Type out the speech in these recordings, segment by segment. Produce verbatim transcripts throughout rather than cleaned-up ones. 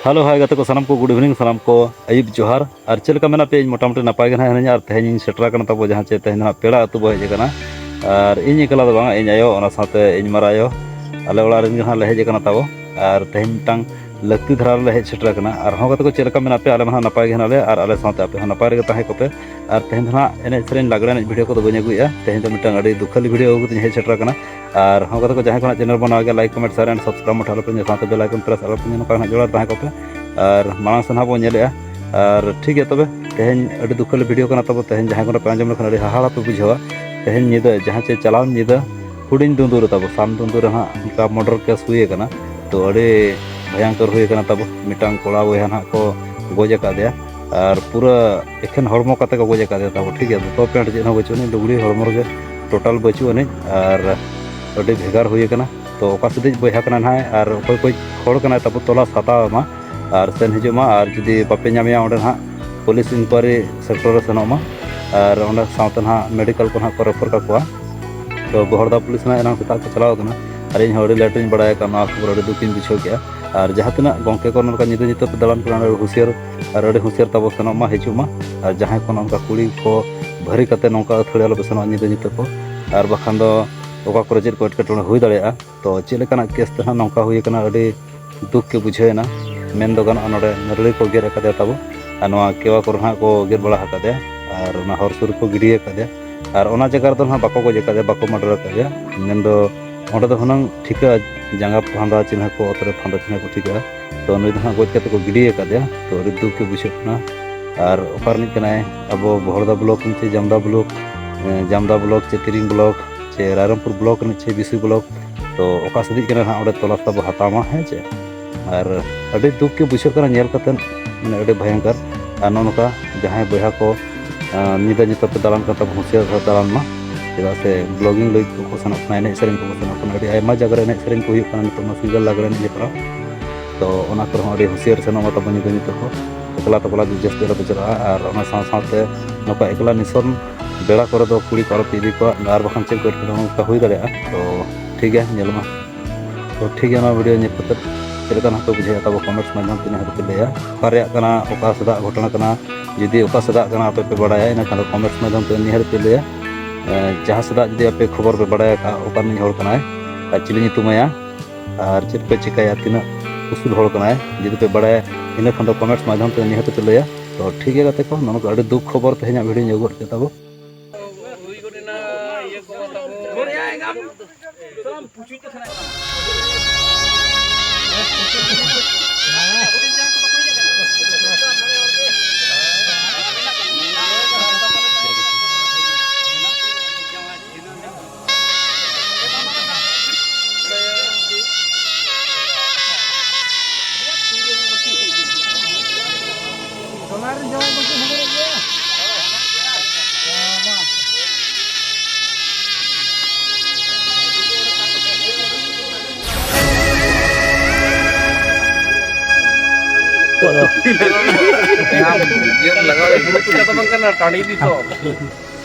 Hello, ᱦᱟᱭ ᱜᱟᱛᱮ ᱠᱚ ᱥᱟᱱᱟᱢ ᱠᱚ, ᱜᱩᱰ ᱤᱵᱷᱤᱱᱤᱝ ᱥᱟᱱᱟᱢ ᱠᱚ, ᱟᱹᱭᱩᱵ ᱡᱚᱦᱟᱨ᱾ ᱟᱨ ᱪᱮᱫ ᱞᱮᱠᱟ ᱢᱮᱱᱟᱜ ᱯᱮᱭᱟ? ᱤᱧ ᱢᱚᱴᱟᱢᱩᱴᱤ ᱱᱟᱯᱟᱭ ᱜᱮ ᱱᱟᱦᱟᱜ ᱦᱤᱱᱟᱹᱧᱟ᱾ ᱟᱨ ᱛᱮᱦᱮᱧ ᱤᱧ ᱥᱮᱴᱮᱨ ᱟᱠᱟᱱᱟ ᱛᱟᱵᱚ, ᱡᱟᱦᱟᱸ ᱪᱮ ᱛᱮᱦᱮᱧ ᱫᱚ ᱱᱟᱦᱟᱜ ᱯᱮᱲᱟ ᱟᱹᱛᱩ ᱵᱚ ᱦᱮᱡ ᱟᱠᱟᱱᱟ᱾ ᱟᱨ ᱤᱧ ᱮᱠᱞᱟ ᱫᱚ ᱵᱟᱝᱟ, ᱤᱧ ᱟᱭᱳ, ᱚᱱᱟ ᱥᱟᱶᱛᱮ ᱤᱧ ᱢᱟᱨᱟᱝ ᱟᱭᱳ, ᱟᱞᱮ ᱚᱲᱟᱜ ᱨᱮᱱ ᱜᱮ ᱱᱟᱦᱟᱜ ᱞᱮ ᱦᱮᱡ ᱟᱠᱟᱱᱟ ᱛᱟᱵᱚ᱾ ᱟᱨ ᱛᱮᱦᱮᱧ ᱢᱤᱫᱴᱟᱝ ᱞᱟᱹᱠᱛᱤ ᱫᱷᱟᱨᱟ ᱨᱮᱞᱮ ᱦᱮᱡ ᱥᱮᱴᱮᱨ ᱟᱠᱟᱱᱟ᱾ ᱟᱨᱦᱚᱸ ᱜᱟᱛᱮ ᱠᱚ, ᱪᱮᱫ ᱞᱮᱠᱟ ᱢᱮᱱᱟᱜ ᱯᱮᱭᱟ? ᱟᱞᱮ ᱢᱟ ᱱᱟᱦᱟᱜ ᱱᱟᱯᱟᱭ ᱜᱮ ᱦᱮᱱᱟᱜ ᱞᱮᱭᱟ, ᱟᱨ ᱟᱞᱮ ᱥᱟᱶᱛᱮ ᱟᱯᱮ ᱦᱚᱸ ᱱᱟᱯᱟᱭ ᱨᱮᱜᱮ ᱛᱟᱦᱮᱸ ᱠᱚᱯᱮ᱾ ᱟᱨ ᱛᱮᱦᱮᱧ ᱫᱚ ᱱᱟᱦᱟᱜ ᱮᱱᱮᱡ ᱥᱮᱨᱮᱧ ᱞᱟᱜᱽᱲᱮ ᱮᱱᱮᱡ ᱵᱷᱤᱰᱤᱭᱳ ᱠᱚᱫᱚ ᱵᱟᱹᱧ ᱟᱹᱜᱩᱭᱮᱫᱼᱟ᱾ ᱛᱮᱦᱮᱧ ᱫᱚ ᱢᱤᱫᱴᱟᱝ ᱟᱹᱰᱤ ᱫᱩᱠᱷᱟᱹᱞᱤ ᱵᱷᱤᱰᱤᱭᱳ ᱟᱹᱜᱩ ᱠᱟᱛᱮᱧ ᱦᱮᱡ ᱥᱮᱴᱮᱨ ᱟᱠᱟᱱᱟ᱾ ᱟᱨ ᱦᱚᱸ ᱜᱟᱛᱮ ᱠᱚ, ᱡᱟᱦᱟᱸᱭ ᱠᱚ ᱱᱟᱦᱟᱜ ᱪᱮᱱᱮᱞ ᱵᱚᱱ ᱱᱟᱣᱟ ᱜᱮᱭᱟ, like, comment, share and subscribe ᱢᱟ ᱴᱷᱟᱞᱚ ᱯᱮ, ᱥᱟᱶᱛᱮ ᱵᱮᱞ ᱟᱭᱠᱚᱱ ᱯᱨᱮᱥ ᱟᱞᱚ ᱯᱮ ᱧᱮᱞ ᱱᱚᱝᱠᱟ ᱱᱟᱦᱟᱜ ᱡᱚᱲᱟᱣ ᱛᱟᱦᱮᱸ ᱠᱚᱯᱮ᱾ ᱟᱨ ᱢᱟᱲᱟᱝ ᱥᱮᱫ ᱱᱟᱦᱟᱜ ᱵᱚᱱ ᱧᱮᱞᱮᱜᱼᱟ᱾ ᱟᱨ ᱴᱷᱤᱠ ᱜᱮᱭᱟ ᱛᱚᱵᱮ, ᱛᱮᱦᱮᱧ ᱟᱹᱰᱤ ᱫᱩᱠᱷᱟᱹᱞᱤ ᱵᱷᱤᱰᱤᱭᱳ ᱠᱟᱱᱟ ᱛᱟᱵᱚ᱾ ᱛᱮᱦᱮᱧ ᱡᱟᱦᱟᱸᱭ ᱠᱚ ᱱᱟᱦᱟᱜ ᱯᱮ ᱟᱸᱡᱚᱢ ᱞᱮᱠᱷᱟᱱ ᱟᱹᱰᱤ ᱦᱟᱦᱟᱲᱟ ᱯᱮ ᱵᱩᱡᱷᱟᱹᱣᱟ᱾ ᱛᱮᱦᱮᱧ ᱧᱤᱫᱟᱹ ᱡᱟᱦᱟᱸ ᱪᱮ ᱪᱟᱞᱟᱣ ᱧᱤᱫᱟᱹ ᱦᱩᱰᱤᱧ ᱫᱩᱸᱫᱩ ᱨᱮ ᱛᱟᱵᱚ, ᱥᱟᱢ ᱫᱩᱸᱫᱩ ᱨᱮ ᱦᱟᱸᱜ ᱚᱱᱠᱟ ᱢᱚᱨᱰᱟᱨ ᱠᱮᱥ ᱦᱩᱭ ᱟᱠᱟᱱᱟ᱾ ᱛᱚ ᱟᱹᱰᱤ ᱵᱷᱚᱭᱚᱝᱠᱚᱨ ᱦᱩᱭ ᱟᱠᱟᱱᱟ ᱛᱟᱵᱚ᱾ ᱢᱤᱫᱴᱟᱝ ᱠᱚᱲᱟ ᱵᱚᱭᱦᱟ ᱱᱟᱦᱟᱜ ᱠᱚ ᱜᱚᱡ ᱟᱠᱟᱫᱮᱭᱟ, ᱟᱨ ᱯᱩᱨᱟᱹ ᱮᱠᱷᱮᱱ ᱦᱚᱲᱢᱚ ᱠᱟᱛᱮ ᱠᱚ ᱜᱚᱡ ᱟᱠᱟᱫᱮᱭᱟ ᱛᱟᱵᱚ, ᱴᱷᱤᱠ ᱜᱮᱭᱟ᱾ ᱫᱚᱛᱚ ᱯᱮᱱᱴ ᱪᱮᱫ ᱦᱚᱸ ᱵᱟᱹᱪᱩᱜ ᱟᱹᱱᱤᱡ, ᱞᱩᱜᱽᱲᱤ ᱦᱚᱲᱢᱚ ᱨᱮᱜᱮ ᱴᱳᱴᱟᱞ ᱵᱟᱹᱪᱩᱜ ᱟᱹᱱᱤᱡ, ᱟᱨ ᱟᱹᱰᱤ ᱵᱷᱮᱜᱟᱨ ᱦᱩᱭ ᱟᱠᱟᱱᱟ᱾ ᱛᱚ ᱚᱠᱟ ᱥᱮᱫᱤᱡ ᱵᱚᱭᱦᱟ ᱠᱟᱱᱟᱭ ᱱᱟᱦᱟᱜ ᱟᱨ ᱚᱠᱚᱭ ᱠᱚ ᱦᱚᱲ ᱠᱟᱱᱟᱭ ᱛᱟᱵᱚ, ᱛᱚᱞᱟᱥ ᱦᱟᱛᱟᱣ ᱢᱟ ᱟᱨ ᱥᱮᱱ ᱦᱤᱡᱩᱜ ᱢᱟ, ᱟᱨ ᱡᱩᱫᱤ ᱵᱟᱯᱮ ᱧᱟᱢᱮᱭᱟ ᱚᱸᱰᱮ ᱱᱟᱦᱟᱜ ᱯᱩᱞᱤᱥ ᱤᱱᱠᱩᱣᱟᱨᱤ ᱥᱮᱠᱴᱚᱨ ᱨᱮ ᱥᱮᱱᱚᱜ ᱢᱟ, ᱟᱨ ᱚᱸᱰᱮ ᱥᱟᱶᱛᱮ ᱱᱟᱦᱟᱜ ᱢᱮᱰᱤᱠᱮᱞ ᱠᱚ ᱱᱟᱦᱟᱜ ᱠᱚ ᱨᱮᱯᱷᱟᱨ ᱠᱟᱠᱚᱣᱟ᱾ ᱛᱚ ᱵᱚᱦᱚᱲᱫᱟ ᱯᱩᱞᱤᱥ ᱱᱟᱦᱟᱜ ᱮᱱᱟᱝ ᱥᱮᱛᱟᱜ ᱠᱚ ᱪᱟᱞᱟᱣ ᱟᱠᱟᱱᱟ, ᱟᱨ ᱤᱧ ᱦᱚᱸ ᱟᱹᱰᱤ ᱞᱮᱴ ᱨᱤᱧ ᱵᱟᱲᱟᱭ ᱟᱠᱟᱫ, ᱱᱚᱣᱟ ᱠᱷᱚᱵᱚᱨ ᱟᱹᱰᱤ ᱫᱩᱠ ᱤᱧ ᱵᱩᱡᱷᱟᱹᱣ ᱠᱮᱜᱼᱟ᱾ ᱟᱨ ᱡᱟᱦᱟᱸ ᱛᱤᱱᱟᱹᱜ ᱜᱚᱢᱠᱮ ᱠᱚ ᱱᱚᱝᱠᱟ ᱧᱤᱫᱟᱹ ᱧᱩᱛᱟᱹ ᱯᱮ ᱫᱟᱬᱟᱱ ᱠᱟᱱᱟ, ᱟᱹᱰᱤ ᱦᱩᱥᱤᱭᱟᱹᱨ ᱟᱨ ᱟᱹᱰᱤ ᱦᱩᱥᱤᱭᱟᱹᱨ ᱛᱟᱵᱚ ᱥᱮᱱᱚᱜ ᱢᱟ, ᱦᱤᱡᱩᱜ ᱢᱟ᱾ ᱟᱨ ᱡᱟᱦᱟᱸᱭ ᱠᱚ ᱱᱚᱝᱠᱟ ᱠᱩᱲᱤ ᱠᱚ ᱵᱷᱟᱹᱨᱤ ᱠᱟᱛᱮ ᱱᱚᱝᱠᱟ ᱟᱹᱛᱷᱟᱹᱲᱤ ᱟᱞᱚ ᱯᱮ ᱥᱮᱱᱚᱜᱼᱟ ᱧᱤᱫᱟᱹ ᱧᱩᱛᱟᱹ ᱠᱚ, ᱟᱨ ᱵᱟᱠᱷᱟᱱ ᱫᱚ ᱚᱠᱟ ᱠᱚᱨᱮ ᱪᱮᱫ ᱠᱚ ᱮᱴᱠᱮᱴᱚᱬᱮ ᱦᱩᱭ ᱫᱟᱲᱮᱭᱟᱜᱼᱟ᱾ ᱛᱚ ᱪᱮᱫ ᱞᱮᱠᱟᱱᱟᱜ ᱠᱮᱥ ᱛᱮ ᱱᱟᱦᱟᱜ ᱱᱚᱝᱠᱟ ᱦᱩᱭ ᱟᱠᱟᱱᱟ, ᱟᱹᱰᱤ ᱫᱩᱠ ᱜᱮ ᱵᱩᱡᱷᱟᱹᱣ ᱮᱱᱟ᱾ ᱢᱮᱱ ᱫᱚ ᱜᱟᱱᱚᱜᱼᱟ, ᱱᱚᱰᱮ ᱱᱟᱹᱨᱲᱤ ᱠᱚ ᱜᱮᱨ ᱟᱠᱟᱫᱮᱭᱟ ᱛᱟᱵᱚ, ᱟᱨ ᱱᱚᱣᱟ ᱠᱮᱣᱟ ᱠᱚᱨᱮ ᱱᱟᱦᱟᱜ ᱠᱚ ᱜᱮᱨ ᱵᱟᱲᱟ ᱟᱠᱟᱫᱮᱭᱟ, ᱟᱨ ᱚᱱᱟ ᱦᱚᱨ ᱥᱩᱨ ᱨᱮᱠᱚ ᱜᱤᱰᱤ ᱟᱠᱟᱫᱮᱭᱟ᱾ ᱟᱨ ᱚᱱᱟ ᱡᱟᱭᱜᱟ ᱨᱮᱫᱚ ᱱᱟᱦᱟᱜ ᱵᱟᱠᱚ ᱜᱚᱡ ᱟᱠᱟᱫᱮᱭᱟ, ᱵᱟᱠᱚ ᱢᱟᱨᱰᱟᱨ ᱟᱠᱟᱫᱮᱭᱟ᱾ ᱢᱮᱱ ᱫᱚ ᱚᱸᱰᱮ ᱫᱚ ᱦᱩᱱᱟᱹᱝ ᱴᱷᱤᱠᱟᱹᱜᱼᱟ, ᱡᱟᱸᱜᱟ ᱯᱷᱟᱸᱫᱟ ᱪᱤᱱᱦᱟᱹ ᱠᱚ, ᱚᱛ ᱨᱮ ᱯᱷᱟᱸᱫᱟ ᱪᱤᱱᱦᱟᱹ ᱠᱚ ᱴᱷᱤᱠᱟᱹᱜᱼᱟ᱾ ᱛᱚ ᱱᱩᱭ ᱫᱚ ᱱᱟᱦᱟᱜ ᱜᱚᱡ ᱠᱟᱛᱮ ᱠᱚ ᱜᱤᱰᱤ ᱟᱠᱟᱫᱮᱭᱟ᱾ ᱛᱚ ᱟᱹᱰᱤ ᱫᱩᱠ ᱜᱮ ᱵᱩᱡᱷᱟᱹᱜ ᱠᱟᱱᱟ᱾ ᱟᱨ ᱚᱠᱟ ᱨᱤᱱᱤᱡ ᱠᱟᱱᱟᱭ? ᱟᱵᱚ ᱵᱚᱦᱚᱲᱫᱟ ᱵᱞᱚᱠ ᱨᱤᱱᱤᱡ ᱪᱮ ᱡᱟᱢᱫᱟ ᱵᱞᱚᱠ, ᱮ, ᱡᱟᱢᱫᱟ ᱵᱞᱚᱠ ᱪᱮ ᱛᱤᱨᱤᱝ ᱵᱞᱚᱠ ᱪᱮ ᱨᱟᱭᱨᱚᱝᱯᱩᱨ ᱵᱞᱚᱠ ᱨᱤᱱᱤᱡ ᱪᱮ ᱵᱤᱥᱩᱭ ᱵᱞᱚᱠ, ᱛᱚ ᱚᱠᱟ ᱥᱮᱫᱤᱡ ᱠᱟᱱᱟ ᱱᱟᱦᱟᱜ ᱚᱸᱰᱮ ᱛᱚᱞᱟᱥ ᱛᱟᱵᱚ ᱦᱟᱛᱟᱣ ᱢᱟ, ᱦᱮᱸ ᱪᱮ? ᱟᱨ ᱟᱹᱰᱤ ᱫᱩᱠ ᱜᱮ ᱵᱩᱡᱷᱟᱹᱜ ᱠᱟᱱᱟ ᱧᱮᱞ ᱠᱟᱛᱮᱫ, ᱢᱟᱱᱮ ᱟᱹᱰᱤ ᱵᱷᱚᱭᱚᱝᱠᱚᱨ᱾ ᱟᱨ ᱱᱚᱜᱼᱚ ᱱᱚᱝᱠᱟ ᱡᱟᱦᱟᱸᱭ ᱵᱚᱭᱦᱟ ᱠᱚ, ᱟᱸ, ᱧᱤᱫᱟᱹ ᱧᱩᱛᱟᱹ ᱯᱮ ᱫᱟᱬᱟᱱ ᱠᱟᱱ ᱛᱟᱵᱚᱱ, ᱦᱩᱸᱥᱤᱭᱟᱹᱨ ᱫᱷᱟᱨᱟ ᱫᱟᱬᱟᱱ ᱢᱟ, ᱪᱮᱫᱟᱜ ᱥᱮ ᱵᱞᱚᱜᱤᱝ ᱞᱟᱹᱜᱤᱫ ᱠᱚᱠᱚ ᱥᱮᱱᱚᱜ ᱠᱟᱱᱟ, ᱮᱱᱮᱡ ᱥᱮᱨᱮᱧ ᱠᱚᱠᱚ ᱥᱮᱱᱚᱜ ᱠᱟᱱᱟ᱾ ᱟᱹᱰᱤ ᱟᱭᱢᱟ ᱡᱟᱭᱜᱟ ᱨᱮ ᱮᱱᱮᱡ ᱥᱮᱨᱮᱧ ᱠᱚ ᱦᱩᱭᱩᱜ ᱠᱟᱱᱟ ᱱᱤᱛᱚᱜ ᱢᱟ, ᱥᱤᱝᱜᱟᱨ ᱞᱟᱜᱽᱲᱮ ᱮᱱᱮᱡ ᱦᱮᱯᱨᱟᱣ᱾ ᱛᱚ ᱚᱱᱟ ᱠᱚᱨᱮ ᱦᱚᱸ ᱟᱹᱰᱤ ᱦᱩᱸᱥᱤᱭᱟᱹᱨ ᱥᱮᱱᱚᱜ ᱢᱟ ᱛᱟᱵᱚᱱ ᱧᱤᱫᱟᱹ ᱧᱩᱛᱟᱹ ᱠᱚ, ᱮᱠᱞᱟ ᱛᱮᱠᱞᱟ ᱡᱟᱹᱥᱛᱤ ᱟᱞᱚ ᱯᱮ ᱪᱟᱞᱟᱜᱼᱟ᱾ ᱟᱨ ᱚᱱᱟ ᱥᱟᱶ ᱥᱟᱶᱛᱮ ᱱᱚᱝᱠᱟ ᱮᱠᱞᱟ ᱱᱤᱥᱚᱱ ᱵᱮᱲᱟ ᱠᱚᱨᱮ ᱫᱚ ᱠᱩᱲᱤ ᱠᱚ ᱟᱞᱚ ᱯᱮ ᱤᱫᱤ ᱠᱚᱣᱟ, ᱟᱨ ᱵᱟᱠᱷᱟᱱ ᱪᱮᱫ ᱠᱚ ᱮᱴᱠᱮᱴᱚᱬᱮ ᱱᱚᱝᱠᱟ ᱦᱩᱭ ᱫᱟᱲᱮᱭᱟᱜᱼᱟ᱾ ᱛᱚ ᱴᱷᱤᱠ ᱜᱮᱭᱟ, ᱧᱮᱞ ᱢᱟ᱾ ᱛᱚ ᱴᱷᱤᱠ ᱜᱮᱭᱟ, ᱱᱚᱣᱟ ᱵᱷᱤᱰᱤᱭᱳ ᱧᱮᱞ ᱠᱟᱛᱮᱫ ᱪᱮᱫ ᱞᱮᱠᱟ ᱱᱟᱦᱟᱜ ᱯᱮ ᱵᱩᱡᱷᱟᱹᱣᱮᱫᱼᱟ, ᱛᱟᱵᱚ comments ᱢᱟᱫᱽᱫᱷᱚᱢ ᱛᱮ ᱱᱤᱦᱟᱹᱛ ᱯᱮ ᱞᱟᱹᱭᱟ᱾ ᱚᱠᱟ ᱨᱮᱭᱟᱜ ᱠᱟᱱᱟ, ᱚᱠᱟ ᱥᱮᱫᱟᱜ ᱜᱷᱚᱴᱚᱱᱟ ᱠᱟᱱᱟ, ᱡᱩᱫᱤ ᱚᱠᱟ ᱥᱮᱫᱟᱜ ᱠᱟᱱᱟ ᱟᱯᱮ ᱯᱮ ᱵᱟᱲᱟᱭᱟ, ᱤᱱᱟᱹ ᱠᱷᱟᱱ ᱫᱚ comments ᱢᱟᱫᱽᱫᱷᱚᱢ ᱛᱮ ᱱᱤᱦᱟᱹᱛ ᱯᱮ ᱞᱟᱹᱭᱟ᱾ ᱮ, ᱡᱟᱦᱟᱸ ᱥᱮᱫᱟᱜ ᱡᱩᱫᱤ ᱟᱯᱮ ᱠᱷᱚᱵᱚᱨ ᱯᱮ ᱵᱟᱲᱟᱭ ᱟᱠᱟᱫᱼᱟ, ᱚᱠᱟ ᱨᱤᱱᱤᱡ ᱦᱚᱲ ᱠᱟᱱᱟᱭ ᱟᱨ ᱪᱤᱞᱤ ᱧᱩᱛᱩᱢ ᱟᱭᱟ ᱟᱨ ᱪᱮᱫ ᱯᱮ ᱪᱤᱠᱟᱹᱭᱟ, ᱛᱤᱱᱟᱹᱜ ᱩᱥᱩᱞ ᱦᱚᱲ ᱠᱟᱱᱟᱭ, ᱡᱩᱫᱤ ᱯᱮ ᱵᱟᱲᱟᱭᱟ, ᱤᱱᱟᱹ ᱠᱷᱟᱱ ᱫᱚ comments ᱢᱟᱫᱽᱫᱷᱚᱢ ᱛᱮ ᱱᱤᱦᱟᱹᱛ ᱯᱮ ᱞᱟᱹᱭᱟ᱾ ᱛᱚ ᱴᱷᱤᱠ ᱜᱮᱭᱟ ᱜᱟᱛᱮ ᱠᱚ, ᱱᱚᱜᱼᱚ ᱱᱚᱝᱠᱟ ᱟᱹᱰᱤ ᱫᱩᱠ ᱠᱷᱚᱵᱚᱨ ᱛᱮᱦᱮᱧᱟᱜ video ᱧ ᱟᱹᱜᱩ ᱜᱚᱫ ᱠᱮᱫ ᱛᱟᱵᱚ᱾ ᱴᱟᱺᱰᱤ ᱫᱤᱥᱚᱢ᱾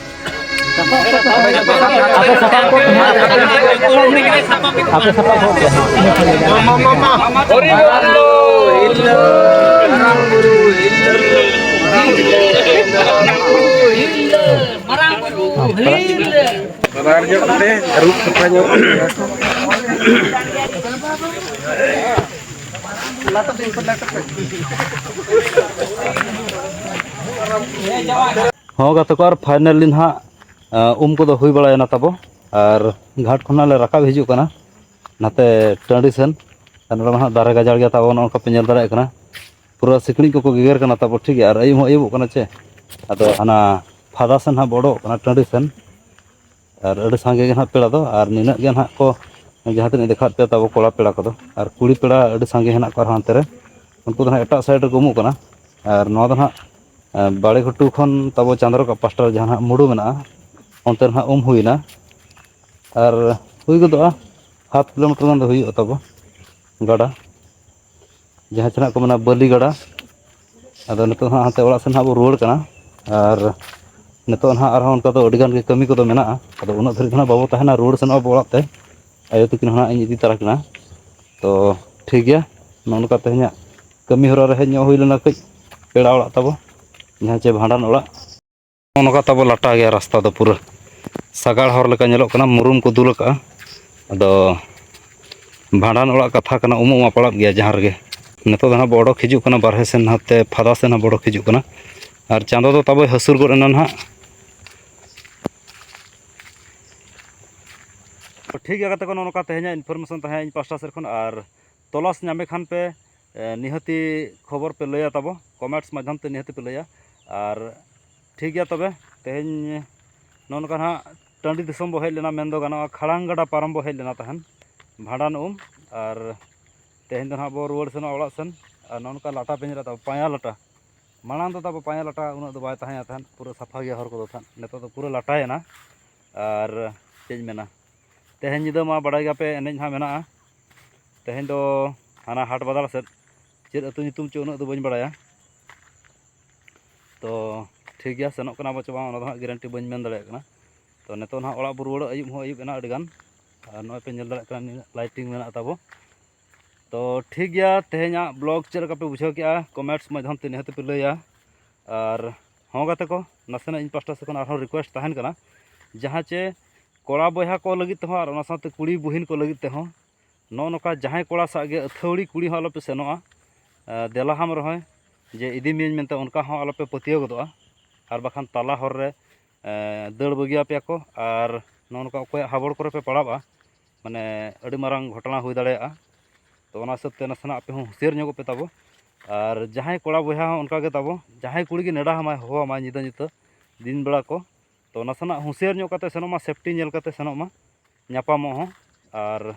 ᱟᱯᱮ ᱥᱟᱯᱟᱵ ᱠᱚ ᱦᱟᱸᱜ, ᱟᱯᱮ ᱥᱟᱯᱟᱵ ᱠᱚ ᱦᱟᱸᱜ᱾ ᱦᱚᱨᱤ ᱵᱚᱞ, ᱦᱤᱞᱟᱹ, ᱢᱟᱨᱟᱝ ᱵᱩᱨᱩ, ᱦᱤᱞᱟᱹ, ᱢᱟᱨᱟᱝ ᱵᱩᱨᱩ, ᱦᱤᱞᱟᱹ᱾ ᱵᱟᱱᱟᱨ ᱧᱚᱜ ᱛᱮ ᱟᱹᱨᱩᱵ ᱥᱟᱯᱷᱟ ᱧᱚᱜ᱾ ᱦᱚᱸ ᱜᱟᱛᱮ ᱠᱚ, ᱟᱨ finally ᱱᱟᱦᱟᱜ, ᱟᱸ, ᱩᱢ ᱠᱚᱫᱚ ᱦᱩᱭ ᱵᱟᱲᱟᱭᱮᱱᱟ ᱛᱟᱵᱚ, ᱟᱨ ᱜᱷᱟᱴ ᱠᱷᱚᱱᱟᱜ ᱞᱮ ᱨᱟᱠᱟᱵ ᱦᱤᱡᱩᱜ ᱠᱟᱱᱟ ᱱᱟᱛᱮ ᱴᱟᱺᱰᱤ ᱥᱮᱱ᱾ ᱟᱨ ᱱᱚᱰᱮ ᱢᱟ ᱦᱟᱸᱜ ᱫᱟᱨᱮ ᱜᱟᱡᱟᱲ ᱜᱮᱭᱟ ᱛᱟᱵᱚ, ᱱᱚᱜᱼᱚ ᱱᱚᱝᱠᱟ ᱯᱮ ᱧᱮᱞ ᱫᱟᱲᱮᱭᱟᱜ ᱠᱟᱱᱟ, ᱯᱩᱨᱟᱹ ᱥᱤᱠᱲᱤᱡ ᱠᱚᱠᱚ ᱜᱮᱜᱮᱨ ᱠᱟᱱᱟ ᱛᱟᱵᱚ, ᱴᱷᱤᱠ ᱜᱮᱭᱟ᱾ ᱟᱨ ᱟᱹᱭᱩᱵ ᱦᱚᱸ ᱟᱹᱭᱩᱵᱚᱜ ᱠᱟᱱᱟ ᱪᱮ, ᱟᱫᱚ ᱦᱟᱱᱟ ᱯᱷᱟᱫᱟ ᱥᱮᱱ ᱦᱟᱸᱜ ᱵᱚ ᱚᱰᱚᱠᱚᱜ ᱠᱟᱱᱟ ᱴᱟᱺᱰᱤ ᱥᱮᱱ᱾ ᱟᱨ ᱟᱹᱰᱤ ᱥᱟᱸᱜᱮ ᱜᱮ ᱱᱟᱦᱟᱜ ᱯᱮᱲᱟ ᱫᱚ, ᱟᱨ ᱱᱤᱱᱟᱹᱜ ᱜᱮ ᱱᱟᱦᱟᱜ ᱠᱚ ᱡᱟᱦᱟᱸ ᱛᱤᱱᱟᱹᱜ ᱫᱮᱠᱷᱟᱣᱟᱫ ᱯᱮᱭᱟ ᱛᱟᱵᱚ ᱠᱚᱲᱟ ᱯᱮᱲᱟ ᱠᱚᱫᱚ, ᱟᱨ ᱠᱩᱲᱤ ᱯᱮᱲᱟ ᱟᱹᱰᱤ ᱥᱟᱸᱜᱮ ᱦᱮᱱᱟᱜ ᱠᱚᱣᱟ ᱟᱨᱦᱚᱸ ᱦᱟᱱᱛᱮ ᱨᱮ, ᱩᱱᱠᱩ ᱫᱚ ᱱᱟᱦᱟᱜ ᱮᱴᱟᱜ side ᱨᱮᱠᱚ ᱩᱢᱩᱜ ᱠᱟᱱᱟ᱾ ᱟᱨ ᱱᱚᱣᱟ ᱫᱚ ᱱᱟᱦᱟᱜ, ᱮ, ᱵᱟᱲᱮ ᱜᱷᱩᱴᱩ ᱠᱷᱚᱱ ᱛᱟᱵᱚ ᱪᱟᱸᱫᱽ ᱨᱟᱠᱟᱵ ᱯᱟᱥᱴᱟ ᱨᱮ ᱡᱟᱦᱟᱸ ᱱᱟᱦᱟᱜ ᱢᱩᱰᱩ ᱢᱮᱱᱟᱜᱼᱟ, ᱚᱱᱛᱮ ᱨᱮ ᱱᱟᱦᱟᱜ ᱩᱢ ᱦᱩᱭᱱᱟ᱾ ᱟᱨ ᱦᱩᱭ ᱜᱚᱫᱚᱜᱼᱟ half kilometre ᱜᱟᱱ ᱫᱚ ᱦᱩᱭᱩᱜᱼᱟ ᱛᱟᱵᱚ ᱜᱟᱰᱟ, ᱡᱟᱦᱟᱸ ᱪᱮ ᱱᱟᱦᱟᱜ ᱠᱚ ᱢᱮᱱᱟ ᱵᱟᱹᱞᱤ ᱜᱟᱰᱟ᱾ ᱟᱫᱚ ᱱᱤᱛᱚᱜ ᱦᱟᱸᱜ ᱦᱟᱱᱛᱮ ᱚᱲᱟᱜ ᱥᱮᱱ ᱦᱟᱸᱜ ᱵᱚ ᱨᱩᱣᱟᱹᱲ ᱠᱟᱱᱟ᱾ ᱟᱨ ᱱᱤᱛᱚᱜ ᱱᱟᱦᱟᱜ ᱟᱨᱦᱚᱸ ᱚᱱᱠᱟ ᱫᱚ ᱟᱹᱰᱤ ᱜᱟᱱ ᱜᱮ ᱠᱟᱹᱢᱤ ᱠᱚᱫᱚ ᱢᱮᱱᱟᱜᱼᱟ, ᱟᱫᱚ ᱩᱱᱟᱹᱜ ᱫᱷᱟᱹᱨᱤᱡ ᱫᱚ ᱱᱟᱦᱟᱜ ᱵᱟᱵᱚ ᱛᱟᱦᱮᱱᱟ, ᱨᱩᱣᱟᱹᱲ ᱥᱮᱱᱚᱜ ᱟᱵᱚ ᱚᱲᱟᱜ ᱛᱮ᱾ ᱟᱭᱳ ᱛᱟᱹᱠᱤᱱ ᱦᱚᱸ ᱱᱟᱦᱟᱜ ᱤᱧ ᱤᱫᱤ ᱛᱟᱨᱟ ᱠᱤᱱᱟ᱾ ᱛᱚ ᱴᱷᱤᱠ ᱜᱮᱭᱟ, ᱱᱚᱜᱼᱚ ᱱᱚᱝᱠᱟ ᱛᱮᱦᱮᱧᱟᱜ ᱠᱟᱹᱢᱤ ᱦᱚᱨᱟ ᱨᱮ ᱦᱮᱡ ᱧᱚᱜ ᱦᱩᱭ ᱞᱮᱱᱟ ᱠᱟᱹᱡ ᱯᱮᱲᱟ ᱚᱲᱟᱜ ᱛᱟᱵᱚ, ᱡᱟᱦᱟᱸ ᱪᱮ ᱵᱷᱟᱸᱰᱟᱱ ᱚᱲᱟᱜ᱾ ᱱᱚᱜᱼᱚ ᱱᱚᱝᱠᱟ ᱛᱟᱵᱚ ᱞᱟᱴᱟ ᱜᱮᱭᱟ ᱨᱟᱥᱛᱟ ᱫᱚ, ᱯᱩᱨᱟᱹ ᱥᱟᱜᱟᱲ ᱦᱚᱨ ᱞᱮᱠᱟ ᱧᱮᱞᱚᱜ ᱠᱟᱱᱟ, ᱢᱩᱨᱩᱢ ᱠᱚ ᱫᱩᱞ ᱟᱠᱟᱜᱼᱟ᱾ ᱟᱫᱚ ᱵᱷᱟᱸᱰᱟᱱ ᱚᱲᱟᱜ ᱠᱟᱛᱷᱟ ᱠᱟᱱᱟ, ᱩᱢᱩᱜ ᱢᱟ ᱯᱟᱲᱟᱜ ᱜᱮᱭᱟ ᱡᱟᱦᱟᱸ ᱨᱮᱜᱮ᱾ ᱱᱤᱛᱚᱜ ᱫᱚ ᱱᱟᱦᱟᱜ ᱵᱚ ᱚᱰᱚᱠ ᱦᱤᱡᱩᱜ ᱠᱟᱱᱟ ᱵᱟᱨᱦᱮ ᱥᱮᱱ, ᱱᱟᱛᱮ ᱯᱷᱟᱫᱟ ᱥᱮᱱ ᱦᱚᱸ ᱵᱚ ᱚᱰᱚᱠ ᱦᱤᱡᱩᱜ ᱠᱟᱱᱟ᱾ ᱟᱨ ᱪᱟᱸᱫᱚ ᱫᱚ ᱛᱟᱵᱚᱭ ᱦᱟᱹᱥᱩᱨ ᱜᱚᱫ ᱮᱱᱟ ᱱᱟᱦᱟᱜ᱾ ᱴᱷᱤᱠ ᱜᱮᱭᱟ ᱜᱟᱛᱮ ᱠᱚ, ᱱᱚᱜᱼᱚ ᱱᱚᱝᱠᱟ ᱛᱮᱦᱮᱧᱟᱜ information ᱛᱟᱦᱮᱸ ᱤᱧ ᱯᱟᱥᱴᱟ ᱥᱮᱫ ᱠᱷᱚᱱ᱾ ᱟᱨ ᱛᱚᱞᱟᱥ ᱧᱟᱢᱮ ᱠᱷᱟᱱ ᱯᱮ, ᱮ, ᱱᱤᱦᱟᱹᱛᱤ ᱠᱷᱚᱵᱚᱨ ᱯᱮ ᱞᱟᱹᱭᱟ ᱛᱟᱵᱚ, comments ᱢᱟᱫᱽᱫᱷᱚᱢ ᱛᱮ ᱱᱤᱦᱟᱹᱛᱤ ᱯᱮ ᱞᱟᱹᱭᱟ᱾ ᱟᱨ ᱴᱷᱤᱠ ᱜᱮᱭᱟ ᱛᱚᱵᱮ, ᱛᱮᱦᱮᱧ ᱱᱚᱜᱼᱚ ᱱᱚᱝᱠᱟ ᱱᱟᱦᱟᱜ ᱴᱟᱺᱰᱤ ᱫᱤᱥᱚᱢ ᱵᱚ ᱦᱮᱡ ᱞᱮᱱᱟ, ᱢᱮᱱ ᱫᱚ ᱜᱟᱱᱚᱜᱼᱟ ᱠᱷᱟᱲᱟᱝ ᱜᱟᱰᱟ ᱯᱟᱨᱚᱢ ᱵᱚ ᱦᱮᱡ ᱞᱮᱱᱟ ᱛᱟᱦᱮᱱ ᱵᱷᱟᱸᱰᱟᱱ ᱩᱢ᱾ ᱟᱨ ᱛᱮᱦᱮᱧ ᱫᱚ ᱱᱟᱦᱟᱜ ᱵᱚ ᱨᱩᱣᱟᱹᱲ ᱥᱮᱱᱚᱜᱼᱟ ᱚᱲᱟᱜ ᱥᱮᱱ᱾ ᱟᱨ ᱱᱚᱜᱼᱚ ᱱᱚᱝᱠᱟ ᱞᱟᱴᱟ ᱯᱮ ᱧᱮᱞᱮᱫ ᱛᱟᱵᱚ, ᱯᱟᱸᱭᱟ ᱞᱟᱴᱟ᱾ ᱢᱟᱲᱟᱝ ᱫᱚ ᱛᱟᱵᱚ ᱯᱟᱸᱭᱟ ᱞᱟᱴᱟ ᱩᱱᱟᱹᱜ ᱫᱚ ᱵᱟᱭ ᱛᱟᱦᱮᱸᱭᱟ ᱛᱟᱦᱮᱸᱫ, ᱯᱩᱨᱟᱹ ᱥᱟᱯᱷᱟ ᱜᱮᱭᱟ ᱦᱚᱨ ᱠᱚᱫᱚ ᱛᱟᱦᱮᱸᱫ᱾ ᱱᱤᱛᱚᱜ ᱫᱚ ᱯᱩᱨᱟᱹ ᱞᱟᱴᱟᱭᱮᱱᱟ᱾ ᱟᱨ ᱪᱮᱫ ᱤᱧ ᱢᱮᱱᱟ, ᱛᱮᱦᱮᱧ ᱧᱤᱫᱟᱹ ᱢᱟ ᱵᱟᱲᱟᱭ ᱜᱮᱭᱟᱯᱮ ᱮᱱᱮᱡ ᱦᱟᱸᱜ ᱢᱮᱱᱟᱜᱼᱟ᱾ ᱛᱮᱦᱮᱧ ᱫᱚ ᱦᱟᱱᱟ ᱦᱟᱴ ᱵᱟᱫᱟᱞ ᱥᱮᱫ, ᱪᱮᱫ ᱟᱹᱛᱩ ᱧᱩᱛᱩᱢ ᱪᱚ ᱩᱱᱟᱹᱜ ᱫᱚ ᱵᱟᱹᱧ ᱵᱟᱲᱟᱭᱟ᱾ ᱛᱚ ᱴᱷᱤᱠ ᱜᱮᱭᱟ, ᱥᱮᱱᱚᱜ ᱠᱟᱱᱟ ᱵᱚ ᱪᱮ ᱵᱟᱝ ᱚᱱᱟ ᱫᱚ ᱦᱟᱸᱜ guarantee ᱵᱟᱹᱧ ᱢᱮᱱ ᱫᱟᱲᱮᱭᱟᱜ ᱠᱟᱱᱟ᱾ ᱛᱚ ᱱᱤᱛᱚᱜ ᱱᱟᱦᱟᱜ ᱚᱲᱟᱜ ᱵᱚ ᱨᱩᱣᱟᱹᱲᱚᱜ, ᱟᱹᱭᱩᱵ ᱦᱚᱸ ᱟᱹᱭᱩᱵ ᱮᱱᱟ ᱟᱹᱰᱤ ᱜᱟᱱ᱾ ᱟᱨ ᱱᱚᱜᱼᱚᱭ ᱯᱮ ᱧᱮᱞ ᱫᱟᱲᱮᱭᱟᱜ ᱠᱟᱱᱟ ᱱᱤᱱᱟᱹᱜ lighting ᱢᱮᱱᱟᱜ ᱛᱟᱵᱚ᱾ ᱛᱚ ᱴᱷᱤᱠ ᱜᱮᱭᱟ, ᱛᱮᱦᱮᱧᱟᱜ vlog ᱪᱮᱫ ᱞᱮᱠᱟ ᱯᱮ ᱵᱩᱡᱷᱟᱹᱣ ᱠᱮᱜᱼᱟ, comments ᱢᱟᱫᱽᱫᱷᱚᱢ ᱛᱮ ᱱᱤᱦᱟᱹᱛ ᱯᱮ ᱞᱟᱹᱭᱟ᱾ ᱟᱨ ᱦᱚᱸ ᱜᱟᱛᱮ ᱠᱚ, ᱱᱟᱥᱮᱱᱟᱜ ᱤᱧ ᱯᱟᱥᱴᱟ ᱥᱮᱫ ᱠᱷᱚᱱ ᱟᱨᱦᱚᱸ request ᱛᱟᱦᱮᱱ ᱠᱟᱱᱟ, ᱡᱟᱦᱟᱸ ᱪᱮ ᱠᱚᱲᱟ ᱵᱚᱭᱦᱟ ᱠᱚ ᱞᱟᱹᱜᱤᱫ ᱛᱮᱦᱚᱸ ᱟᱨ ᱚᱱᱟ ᱥᱟᱶᱛᱮ ᱠᱩᱲᱤ ᱵᱩᱦᱤᱱ ᱠᱚ ᱞᱟᱹᱜᱤᱫ ᱛᱮᱦᱚᱸ, ᱱᱚᱜᱼᱚ ᱱᱚᱝᱠᱟ ᱡᱟᱦᱟᱸᱭ ᱠᱚᱲᱟ ᱥᱟᱶ ᱜᱮ ᱟᱹᱛᱷᱟᱹᱣᱲᱤ ᱠᱩᱲᱤ ᱦᱚᱸ ᱟᱞᱚᱯᱮ ᱥᱮᱱᱚᱜᱼᱟ᱾ ᱮ, ᱫᱮᱞᱟ ᱦᱟᱢ ᱨᱮᱦᱚᱸ ᱡᱮ ᱤᱫᱤ ᱢᱤᱭᱟᱹᱧ ᱢᱮᱱᱛᱮ, ᱚᱱᱠᱟ ᱦᱚᱸ ᱟᱞᱚᱯᱮ ᱯᱟᱹᱛᱭᱟᱹᱣ ᱜᱚᱫᱚᱜᱼᱟ᱾ ᱟᱨ ᱵᱟᱠᱷᱟᱱ ᱛᱟᱞᱟ ᱦᱚᱨ ᱨᱮ, ᱮ, ᱫᱟᱹᱲ ᱵᱟᱹᱜᱤᱭᱟᱯᱮᱭᱟ ᱠᱚ ᱟᱨ ᱱᱚᱜᱼᱚ ᱱᱚᱝᱠᱟ ᱚᱠᱚᱭᱟᱜ ᱦᱟᱵᱚᱲ ᱠᱚᱨᱮ ᱯᱮ ᱯᱟᱲᱟᱜᱼᱟ, ᱢᱟᱱᱮ ᱟᱹᱰᱤ ᱢᱟᱨᱟᱝ ᱜᱷᱚᱴᱚᱱᱟ ᱦᱩᱭ ᱫᱟᱲᱮᱭᱟᱜᱼᱟ᱾ ᱛᱚ ᱚᱱᱟ ᱦᱤᱥᱟᱹᱵ ᱛᱮ ᱱᱟᱥᱮᱱᱟᱜ ᱟᱯᱮ ᱦᱚᱸ ᱦᱩᱸᱥᱤᱭᱟᱹᱨ ᱧᱚᱜᱚᱜ ᱯᱮ ᱛᱟᱵᱚ᱾ ᱟᱨ ᱡᱟᱦᱟᱸᱭ ᱠᱚᱲᱟ ᱵᱚᱭᱦᱟ ᱦᱚᱸ ᱚᱱᱠᱟ ᱜᱮ ᱛᱟᱵᱚ, ᱡᱟᱦᱟᱸᱭ ᱠᱩᱲᱤ ᱜᱮ ᱱᱮᱰᱟ ᱟᱢᱟᱭ, ᱦᱚᱦᱚ ᱟᱢᱟᱭ ᱧᱤᱫᱟᱹ ᱧᱩᱛᱟᱹ, ᱫᱤᱱ ᱵᱮᱲᱟ ᱠᱚ, ᱛᱚ ᱱᱟᱥᱮᱱᱟᱜ ᱦᱩᱸᱥᱤᱭᱟᱹᱨ ᱧᱚᱜ ᱠᱟᱛᱮ ᱥᱮᱱᱚᱜ ᱢᱟ, safety ᱧᱮᱞ ᱠᱟᱛᱮ ᱥᱮᱱᱚᱜ ᱢᱟ, ᱧᱟᱯᱟᱢᱚᱜ ᱦᱚᱸ᱾ ᱟᱨ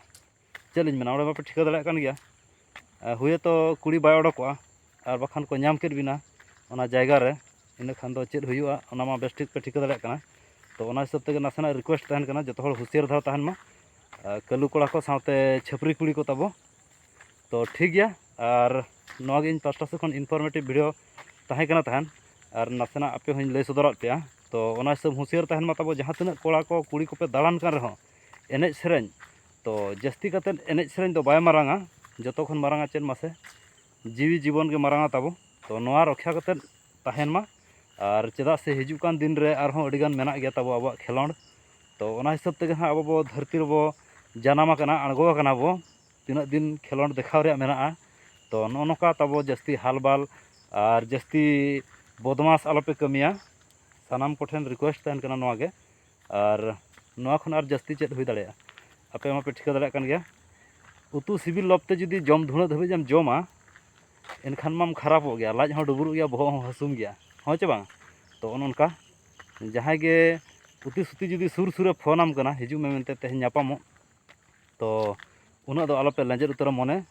ᱪᱮᱫ ᱞᱤᱧ ᱢᱮᱱᱟ, ᱚᱸᱰᱮ ᱢᱟᱯᱮ ᱴᱷᱤᱠᱟᱹ ᱫᱟᱲᱮᱭᱟᱜ ᱠᱟᱱ ᱜᱮᱭᱟ, ᱮ, ᱦᱩᱭᱛᱚ ᱠᱩᱲᱤ ᱵᱟᱭ ᱚᱰᱚᱠᱚᱜᱼᱟ, ᱟᱨ ᱵᱟᱠᱷᱟᱱ ᱠᱚ ᱧᱟᱢ ᱠᱮᱫ ᱵᱤᱱᱟ ᱚᱱᱟ ᱡᱟᱭᱜᱟ ᱨᱮ, ᱤᱱᱟᱹ ᱠᱷᱟᱱ ᱫᱚ ᱪᱮᱫ ᱦᱩᱭᱩᱜᱼᱟ ᱚᱱᱟ ᱢᱟ ᱵᱮᱥ ᱴᱷᱤᱠ ᱯᱮ ᱴᱷᱤᱠᱟᱹ ᱫᱟᱲᱮᱭᱟᱜ ᱠᱟᱱᱟ᱾ ᱛᱚ ᱚᱱᱟ ᱦᱤᱥᱟᱹᱵ ᱛᱮᱜᱮ ᱱᱟᱥᱮᱱᱟᱜ request ᱛᱟᱦᱮᱱ ᱠᱟᱱᱟ, ᱡᱚᱛᱚ ᱦᱚᱲ ᱦᱩᱸᱥᱤᱭᱟᱹᱨ ᱫᱷᱟᱨᱟ ᱛᱟᱦᱮᱱ ᱢᱟ, ᱮ, ᱠᱟᱹᱞᱩ ᱠᱚᱲᱟ ᱠᱚ ᱥᱟᱶᱛᱮ ᱪᱷᱟᱹᱯᱨᱤ ᱠᱩᱲᱤ ᱠᱚ ᱛᱟᱵᱚ᱾ ᱛᱚ ᱴᱷᱤᱠ ᱜᱮᱭᱟ, ᱟᱨ ᱱᱚᱣᱟ ᱜᱮ ᱤᱧ ᱯᱟᱥᱴᱟ ᱥᱮᱫ ᱠᱷᱚᱱ informative video ᱛᱟᱦᱮᱸ ᱠᱟᱱᱟ ᱛᱟᱦᱮᱱ᱾ ᱟᱨ ᱱᱟᱥᱮᱱᱟᱜ ᱟᱯᱮ ᱦᱚᱸᱧ ᱞᱟᱹᱭ ᱥᱚᱫᱚᱨᱟᱫ ᱯᱮᱭᱟ᱾ ᱛᱚ ᱚᱱᱟ ᱦᱤᱥᱟᱹᱵ ᱦᱩᱸᱥᱤᱭᱟᱹᱨ ᱛᱟᱦᱮᱱ ᱢᱟ ᱛᱟᱵᱚ, ᱡᱟᱦᱟᱸ ᱛᱤᱱᱟᱹᱜ ᱠᱚᱲᱟ ᱠᱚ ᱠᱩᱲᱤ ᱠᱚᱯᱮ ᱫᱟᱬᱟᱱ ᱠᱟᱱ ᱨᱮᱦᱚᱸ, ᱮᱱᱮᱡ ᱥᱮᱨᱮᱧ, ᱛᱚ ᱡᱟᱹᱥᱛᱤ ᱠᱟᱛᱮᱫ ᱮᱱᱮᱡ ᱥᱮᱨᱮᱧ ᱫᱚ ᱵᱟᱭ ᱢᱟᱨᱟᱝᱟ, ᱡᱚᱛᱚ ᱠᱷᱚᱱ ᱢᱟᱨᱟᱝᱟ ᱪᱮᱫ ᱢᱟᱥᱮ? ᱡᱤᱣᱤ ᱡᱤᱵᱚᱱ ᱜᱮ ᱢᱟᱨᱟᱝᱟ ᱛᱟᱵᱚ᱾ ᱛᱚ ᱱᱚᱣᱟ ᱨᱚᱠᱷᱟ ᱠᱟᱛᱮᱫ ᱛᱟᱦᱮᱱ ᱢᱟ᱾ ᱟᱨ ᱪᱮᱫᱟᱜ ᱥᱮ ᱦᱤᱡᱩᱜ ᱠᱟᱱ ᱫᱤᱱ ᱨᱮ ᱟᱨᱦᱚᱸ ᱟᱹᱰᱤᱜᱟᱱ ᱢᱮᱱᱟᱜ ᱜᱮᱭᱟ ᱛᱟᱵᱚ ᱟᱵᱚᱣᱟᱜ ᱠᱷᱮᱞᱳᱰ᱾ ᱛᱚ ᱚᱱᱟ ᱦᱤᱥᱟᱹᱵ ᱛᱮᱜᱮ ᱦᱟᱸᱜ ᱟᱵᱚ ᱵᱚ ᱫᱷᱟᱹᱨᱛᱤ ᱨᱮᱵᱚ ᱡᱟᱱᱟᱢ ᱟᱠᱟᱱᱟ, ᱟᱬᱜᱚ ᱟᱠᱟᱱᱟ ᱵᱚ᱾ ᱛᱤᱱᱟᱹᱜ ᱫᱤᱱ ᱠᱷᱮᱞᱳᱰ ᱫᱮᱠᱷᱟᱣ ᱨᱮᱭᱟᱜ ᱢᱮᱱᱟᱜᱼᱟ᱾ ᱛᱚ ᱱᱚᱜᱼᱚ ᱱᱚᱝᱠᱟ ᱛᱟᱵᱚ ᱡᱟᱹᱥᱛᱤ ᱦᱟᱞᱵᱟᱞ ᱟᱨ ᱡᱟᱹᱥᱛᱤ ᱵᱚᱫᱢᱟᱥ ᱟᱞᱚᱯᱮ ᱠᱟᱹᱢᱤᱭᱟ᱾ ᱥᱟᱱᱟᱢ ᱠᱚᱴᱷᱮᱱ ᱨᱤᱠᱩᱭᱮᱥᱴ ᱛᱟᱦᱮᱱ ᱠᱟᱱᱟ ᱱᱚᱣᱟ ᱜᱮ᱾ ᱟᱨ ᱱᱚᱣᱟ ᱠᱷᱚᱱ ᱟᱨ ᱡᱟᱹᱥᱛᱤ ᱪᱮᱫ ᱦᱩᱭ ᱫᱟᱲᱮᱭᱟᱜᱼᱟ? ᱟᱯᱮ ᱢᱟᱯᱮ ᱴᱷᱤᱠᱟᱹ ᱫᱟᱲᱮᱭᱟᱜ ᱠᱟᱱ ᱜᱮᱭᱟ, ᱩᱛᱩ ᱥᱤᱵᱤᱞ ᱞᱚᱵᱽ ᱛᱮ ᱡᱩᱫᱤ ᱡᱚᱢ ᱫᱷᱩᱲᱟᱹᱜ ᱫᱷᱟᱹᱵᱤᱡ ᱮᱢ ᱡᱚᱢᱟ, ᱮᱱᱠᱷᱟᱱ ᱢᱟᱢ ᱠᱷᱟᱨᱟᱯᱚᱜ ᱜᱮᱭᱟ, ᱞᱟᱡ ᱦᱚᱸ ᱰᱩᱵᱩᱨᱚᱜ ᱜᱮᱭᱟ, ᱵᱚᱦᱚᱜ ᱦᱚᱸ ᱦᱟᱹᱥᱩᱢ ᱜᱮᱭᱟ, ᱦᱚᱸ ᱪᱮ ᱵᱟᱝ? ᱛᱚ ᱚᱱᱮ ᱚᱱᱠᱟ ᱡᱟᱦᱟᱸᱭ ᱜᱮ ᱩᱛᱤ ᱥᱩᱛᱤ ᱡᱩᱫᱤ ᱥᱩᱨ ᱥᱩᱨᱮ ᱯᱷᱳᱱᱟᱢ ᱠᱟᱱᱟ, ᱦᱤᱡᱩᱜ ᱢᱮ ᱢᱮᱱᱛᱮ ᱛᱮᱦᱮᱧ ᱧᱟᱯᱟᱢᱚᱜ, ᱛᱚ ᱩᱱᱟᱹᱜ ᱫᱚ ᱟᱞᱚᱯᱮ ᱞᱮᱸᱡᱮᱫ ᱩᱛᱟᱹᱨᱟ ᱢᱚᱱᱮ,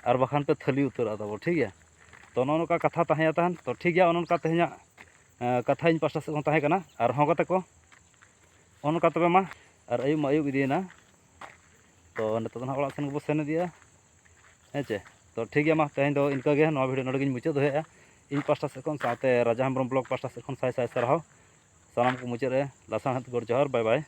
ᱟᱨ ᱵᱟᱠᱷᱟᱱ ᱯᱮ ᱛᱷᱟᱹᱞᱤ ᱩᱛᱟᱹᱨᱚᱜᱼᱟ ᱛᱟᱵᱚ, ᱴᱷᱤᱠ ᱜᱮᱭᱟ? ᱛᱚ ᱱᱚᱜᱼᱚ ᱱᱚᱝᱠᱟ ᱠᱟᱛᱷᱟ ᱛᱟᱦᱮᱸᱭᱟ ᱛᱟᱦᱮᱱ᱾ ᱛᱚ ᱴᱷᱤᱠ ᱜᱮᱭᱟ, ᱚᱱᱮ ᱚᱱᱠᱟ ᱛᱮᱦᱮᱧᱟᱜ ᱮᱸ, ᱠᱟᱛᱷᱟ ᱤᱧ ᱯᱟᱥᱴᱟ ᱥᱮᱫ ᱠᱷᱚᱱ ᱛᱟᱦᱮᱸ ᱠᱟᱱᱟ᱾ ᱟᱨᱦᱚᱸ ᱜᱟᱛᱮ ᱠᱚ, ᱚᱱᱠᱟ ᱛᱚᱵᱮ ᱢᱟ, ᱟᱨ ᱟᱹᱭᱩᱵ ᱢᱟ ᱟᱹᱭᱩᱵ ᱤᱫᱤᱭᱮᱱᱟ᱾ ᱛᱚ ᱱᱤᱛᱚᱜ ᱫᱚ ᱱᱟᱦᱟᱜ ᱚᱲᱟᱜ ᱥᱮᱱ ᱜᱮᱵᱚ ᱥᱮᱱ ᱤᱫᱤᱜᱼᱟ, ᱦᱮᱸ ᱪᱮ? ᱛᱚ ᱴᱷᱤᱠ ᱜᱮᱭᱟ, ᱢᱟ ᱛᱮᱦᱮᱧ ᱫᱚ ᱤᱱᱠᱟᱹ ᱜᱮ, ᱱᱚᱣᱟ ᱵᱷᱤᱰᱤᱭᱳ ᱱᱚᱰᱮ ᱜᱤᱧ ᱢᱩᱪᱟᱹᱫ ᱫᱚᱦᱚᱭᱮᱫᱼᱟ᱾ ᱤᱧ ᱯᱟᱥᱴᱟ ᱥᱮᱫ ᱠᱷᱚᱱ ᱥᱟᱶᱛᱮ ᱨᱟᱡᱟ ᱦᱮᱢᱵᱨᱚᱢ ᱵᱞᱚᱜᱽ ᱯᱟᱥᱴᱟ ᱥᱮᱫ ᱠᱷᱚᱱ ᱥᱟᱭ ᱥᱟᱭ ᱥᱟᱨᱦᱟᱣ᱾ ᱥᱟᱱᱟᱢ ᱠᱚ ᱢᱩᱪᱟᱹᱫ ᱨᱮ ᱞᱟᱥᱟᱲᱦᱮᱫ ᱜᱚᱰ ᱡᱚᱦᱟᱨ, ᱵᱟᱭ ᱵᱟᱭ᱾